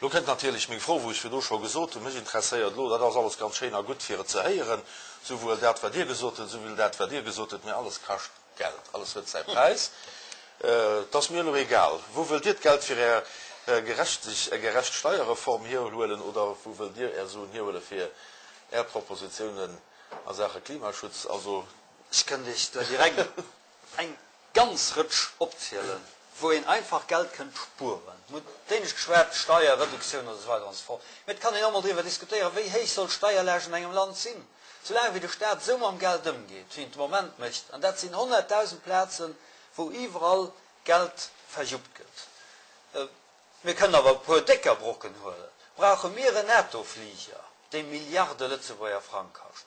Lo kënnt natierlech meng Fro, wou ech virdu scho gesot hunn, mech interesséiert elo, dat ass alles ganz schéin a gutt fir et ze héieren, souwuel dat wat Dir gesot hutt, souwéi dat wat Dir gesot hutt, mä alles kascht Geld, alles huet säi Präis. Et ass mir elo egal, wou wëllt Dir d'Geld fir Är gerecht Steierreform hierhuelen oder wou wëllt Dir Är Suen hierhuele fir Är Propositionen a Saache Klimaschutz? Also. Ech kënnt Iech der direkt eng ganz Rëtsch opzielen, wou een einfach Geld kënnt spueren. Mir hunn d'éinescht geschwat, Steierreduktioun an esou weider an esou fort. Mee et kann een och emol driwwer diskutéieren, wéi héich soll d'Steierlaascht an engem Land sinn. Soulaang wéi de Staat esou mam Geld ëmgeet, wéi en et de Moment mécht, an dat sinn 100.000 Plazen, wou iwwerall Geld verjuppt gëtt. Mir kënnen awer e puer décker Brocken huelen. Brauche mir en NATO-Fliger, dee Milliarde Lëtzebuerger Frang kascht?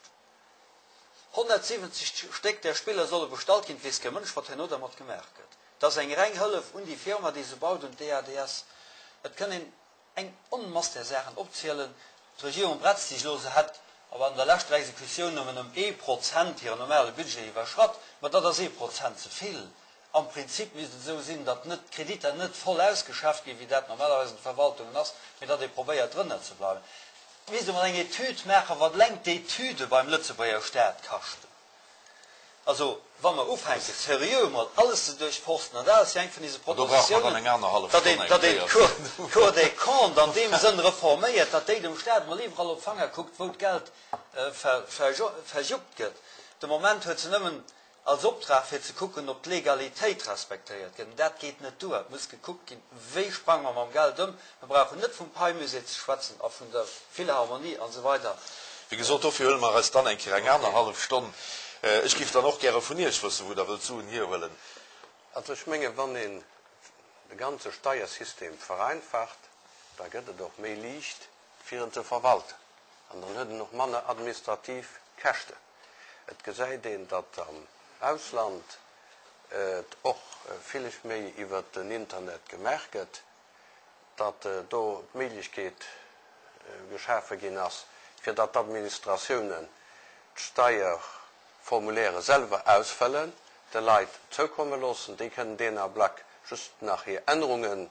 170 Stéck där Spiller solle bestallt ginn. Et weess kee Mënsch, wat herno dermat gemaach gëtt. Et ass eng reng Hëllef un déi Firma, déi se baut, un d'EADS. Et kënn een eng Onmass där Saachen opzielen. D'Regierung bretzt sech elo, se hätt awer an der leschter Exekutioun nëmmen ëm ee Prozent hiren normale Budget iwwerschratt. Ma dat ass ee Prozent ze vill. Am Prinzip misst et esou sinn, datt net d'Kreditter net voll ausgeschafft ginn, wéi dat normalerweis an de Verwaltungen ass, mee datt ee probéiert drënner ze bleiwen. Et misst emol eng Etüd maachen, wat eleng d'Etüde beim Lëtzebuerger Staat kaschten. Also, wa mer ufänken, seriö emol alles ze duerchforsten, an dat ass jo eng vun dise Propositiounen, datt een, datt een d'Cour des Comptes an deem Sënn reforméiert, datt déi dem Staat emol iwwerall op d'Fanger kuckt, wou d'Geld verjuppt gëtt. De Moment huet se nëmmen Als Optrag fir ze kucken, ob d'Legalitéit respektéiert gëtt. An dat geet net duer. Et muss gekuckt ginn, wéi sprange mer mam Geld ëm. Mer brauchen net vum Pei-Musée ze schwätzen a vun der Philharmonie an esou weider. Wéi gesot, dofir huele mer eis dann eng Kéier eng aner hallef Stonn. Ech géif dann och gäre vun Iech wëssen, wou Der wëllt Suen hierhuelen. Also ech mengen, wann een de ganze Steiersystem vereinfacht, da gëtt et och méi liicht fir en ze verwalten an dann huet en och manner administrativ Käschten. Et gesäit een, datt am Ausland et och villes méi iwwert den Internet gemaach gëtt, datt do d'Méiglechkeet geschafe ginn ass, fir datt d'Administratiounen d'Steierformulaire selwer ausfëllen, de Leit zoukomme loossen. Déi kënnen deen Ablack just nach hir Ännerungen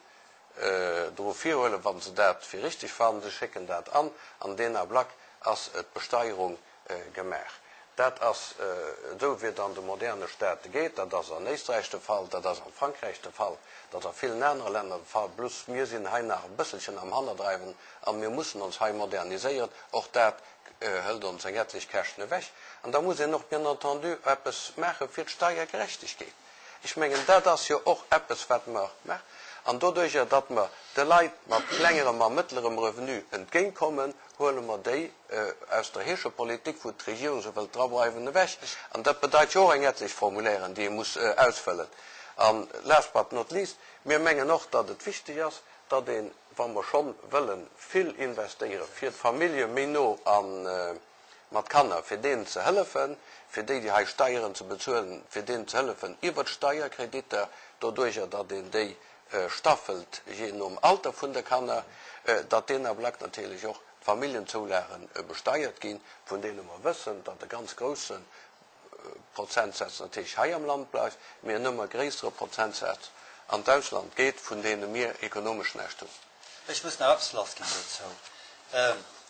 dru virhuelen, wa se dat fir richtig fannen. Se schécken dat an, an deen Ablack ass d'Besteierung Gemaach. Dat ass esou, wéi et an de moderne Staate geet. Dat ass an Éisträich de Fall, dat ass an Frankräich de Fall, dat ass a villen anere Länner de Fall. Plus mir sinn hei nach e bësselchen am Hannerdreiwen a mir mussen ons hei moderniséieren. Och dat hëlt ons eng etlech Käschten ewech. An da muss een och bien entendu eppes maache fir d'Steiergerechtegkeet. Ech mengen, dat ass jo och eppes, wat mer maachen. An doduerjer, datt mer de Leit mat klengerem a mëttlerem Revenu entgéintkommen, huele mer déi aus der Heeschepolitik, wou d'Regierung se wëllt drabreiwen, ewech. An dat bedeit jo och eng etlech Formulairen, déi ee muss ausfëllen. An last but not least, mir mengen och, datt et wichteg ass, datt een, wa mer schonn wëlle vill investéiere fir d'Famillje méi no a mat Kanner, fir deenen ze hëllefen, fir déi, déi hei Steieren ze bezuelen, fir deenen ze hëllefen iwwert d'Steierkreditter, doduerjer datt een déi staffelt jee nom Alter vun de Kanner, datt deen Ablack natierlech och d'Familljenzoulagen besteiert ginn, vun deene mer wëssen, datt e ganz grousse Prozentsaz natierlech hei am Land bleift, mee en ëmmer gréissere Prozentsaz an d'Ausland geet, vun deene mir ekonomesch näischt hunn. Ech muss nach eppes lassginn dozou.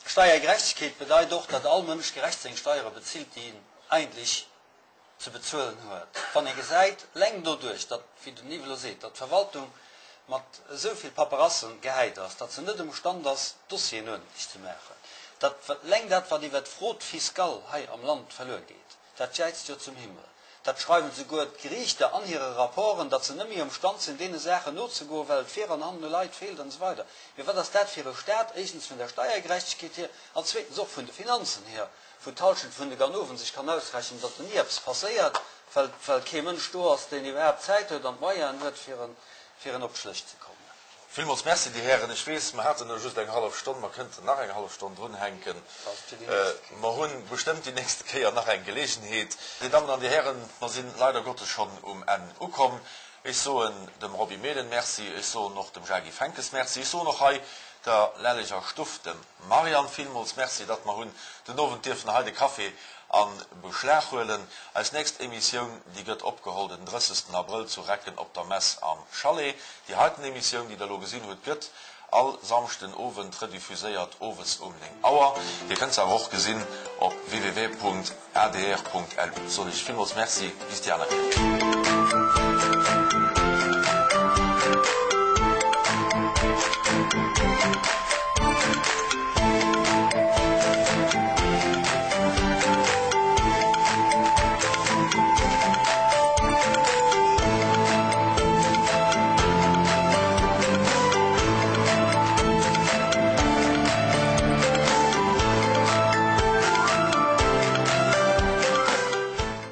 Steiergerechtegkeet bedeit och, datt all Mënsch gerecht seng Steiere bezilt, déi en eigentlech ze bezuelen huet. Wann ee gesäit, eleng doduerch, datt, wéi den Yves elo seet, datt d'Verwaltung mat esou vill Paperassen gehäit ass, datt se net emstand ass, Dossieren uerdentlech ze maachen, datt eleng dat, wat iwwert d'Fraude fiscale hei am Land verluer geet, dat jäizt jo zum Himmel. Dat schreiwen souguer d'Geriichter an hire Rapporten, datt se net méi emstand sinn, deene Saachen nozegoen, well et vir an hannen u Leit feelt an esou weider. Mee wat ass dat fir e Stat, éischtens vun der Steiergerechtegkeet hier an zweetens och vun de Finanzen hier? wou d'Halschent vun de Ganoven sech kann ausrechnen, datt do ni eppes passéiert, well well kee Mënsch do ass, deen iwwerhaapt Zäit huet an d'Moyenen huet, fir en fir en op d'Schléch ze kommen. Villmools Merci, Dir Hären. Ech weess, mer haten elo just eng hallef Stonn, mer kënnten nach eng hallef Stonn drunhänken. Mer hu bestëmmt déi nächste Kéier nach eng Geleegenheet. Dir Dammen an Dir Hären, mer si leider Gottes schonn um Enn ukomm. Ech soen dem Roby Mehlen Merci, ech soen och dem Jacques Fenkes Merci, ech soen och hei der Lelleger Stuff, dem Marianne villmools Merci, datt mer hunn den Owend dierfen hei de Café a Beschlag huelen. Eis nächst Emissioun, déi gëtt opgeholl den 30 Abrëll zu Recken op der Mess am Chalet. Déi heiten Emissioun, déi der elo gesinn hutt, gëtt. All Samschden Owend rediffuséiert owes um 9 Auer. Dir kënnt se awer och gesinn op www.adr.lu. Soen iech villmools Merci, bis déi aner Kéier.